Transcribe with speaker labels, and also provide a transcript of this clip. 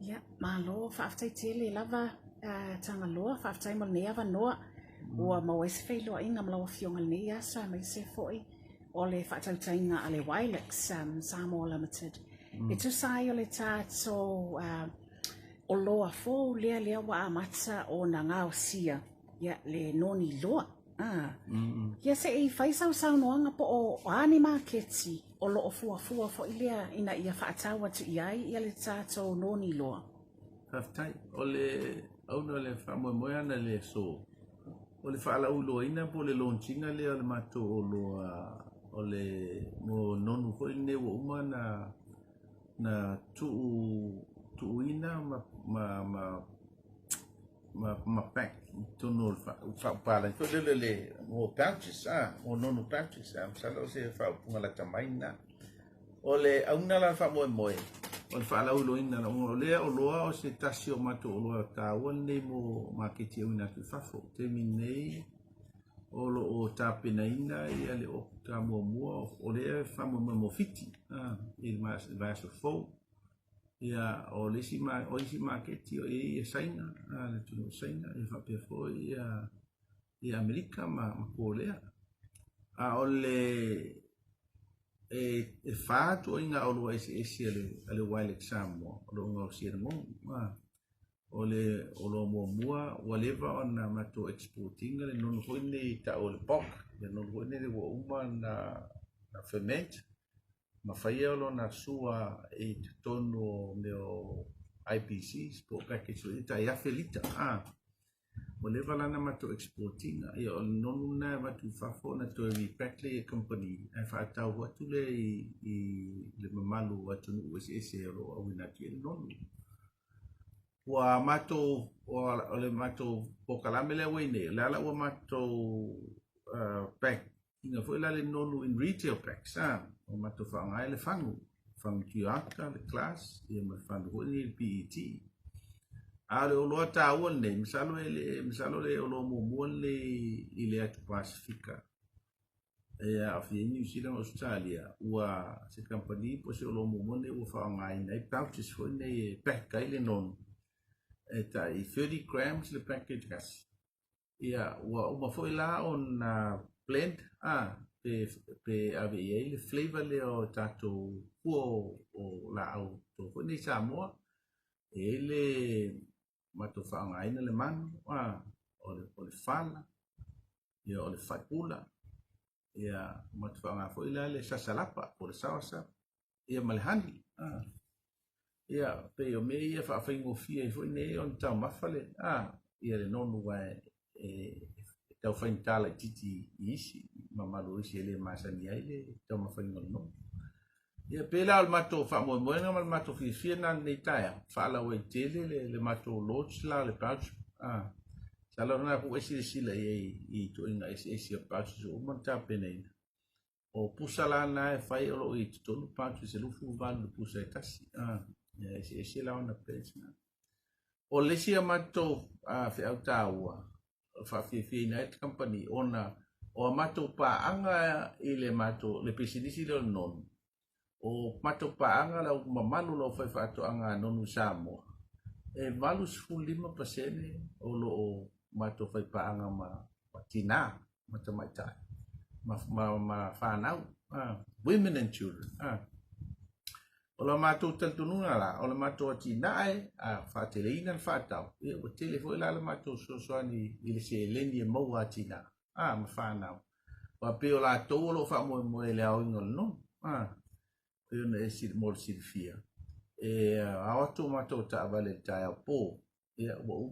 Speaker 1: Ia, malo, faafetai tele lava Tagaloa, faafetai mo lenei avanoa ua maua ai se feiloaiga ma lau Afioga i lenei aso, aemaise foi o le faatautaiga a le Wilex Samoa Limited. E tusa ai o le tatou oloa fou lea ua amata ona gaosia, ia, le noni loa. Ia se i fai sau saunoaga po o a ni maketi o lo o fuafua foi lea ina ia faatau atu i ai ia le tatou noni loa.
Speaker 2: Faafetai. O le auga o le faamoemoe ana i le aso, o le faalauiloaina po o le launch ina lea o le matou oloa o le mo nonu foi lenei ua uma na tuuina ma pack i totonu o le faaupalagi foi lele le mo pouches, mo nonu pouches. Masalo o se faaupuga lata mai lena. O le auga la o le faamoemoe, o le faalauiloaina o lea oloa o se tasi o matou oloa taua lenei mo maketi e auina atu i fafo. O le taimi nei o lo o tapenaina ia le okika muamua o lea e faamoemoe mo Fiti i le vaiaso fou. Ia, o le isi o isi maketi o i ai ia Saina, le atunuu o Saina, ia faapea foi ia Amerika ma Korea. A o le e fa ituaiga oloa eseese a le Wilex Samoa o lo o gaosia i le nonu. O le oloa muamua ua leva ona matou export ina le nonu foi lenei e tau o le bulk, le nonu foi lenei ua uma ona ferment ma faia lona sua i totonu o mea o IBCs po o package foi tai 1000 lita. Ua leva la ona matou export ina. Ia, o le nonu lena e avatu i fafo ona toe repack lea e company ae faatau atu lea i le mamalu o atunuu eseese o lo o auina atu i ai le nonu. Ua matou, o le matou polokalame lea ua i nei, o le ala ua matou pack ina foi la le nonu in retail packs, ua matou faaaoga ai le fagu Toyota, le Class, ia ma le fagu foi lenei le PET. A o le oloa taua lenei, masalo e le, masalo le oloa muamua lenei i le atu Pasefika e aafia ai Niu Sila ma Ausetalia, ua se kamupani po o se oloa muamua lenei ua faaaogaina ai pouches foi nei e pack ai le nonu e tai 30 grams le package tasi. Ia, ua uma foi la ona blend pe ave i ai le flavor lea o tatou fua o laau to foi nei Samoa. E i ai le matou faaaogaina le manu, o le fala, ia, o le faipula, ia, matou faaaoga foi la le sasalapa po o le soursop, ia ma le honey. Ia, pei o mea ia faafaigofie ai foi nei ona taumafa le ia le nonu e tau faigata laitiiti i isi mamalu o isi e le masani ai le taumafaina o le nonu. Ia, pei la o le matou faamoemoega ma le matou fiafia na lenei taeao, faalauaitele le matou launch la o le pouch. Masalo na ua e silasila i ai i ituaiga eseese o pouches ua uma ona tapenaina. O pusa la na e fai o lo o i totonu pouches e 28 le pusa e tasi. Ia, eseese la ona blends na. O le isi a matou feau taua faafiafiaina ai le kamupani ona o a matou paaga i le matou le pisinisi lea o le nonu, o matou paaga lau mamalu lau fai faatoaga nonu i Samoa, e 85% o lo o matou fai paaga ma tinā ma tamaitai ma fanau, women and children. O la matou talitonuga la, o le matou atinae a faateleina le faatau, ia, ua tele foi la le matou fesoasoani i le seleni e maua a tinā ma fanau. Aua pei o latou o lo o faamoemoe i le aoina o le nonu. Pei ona e mo le silafia, e ao atu o matou taavale i le taeao po, ia, ua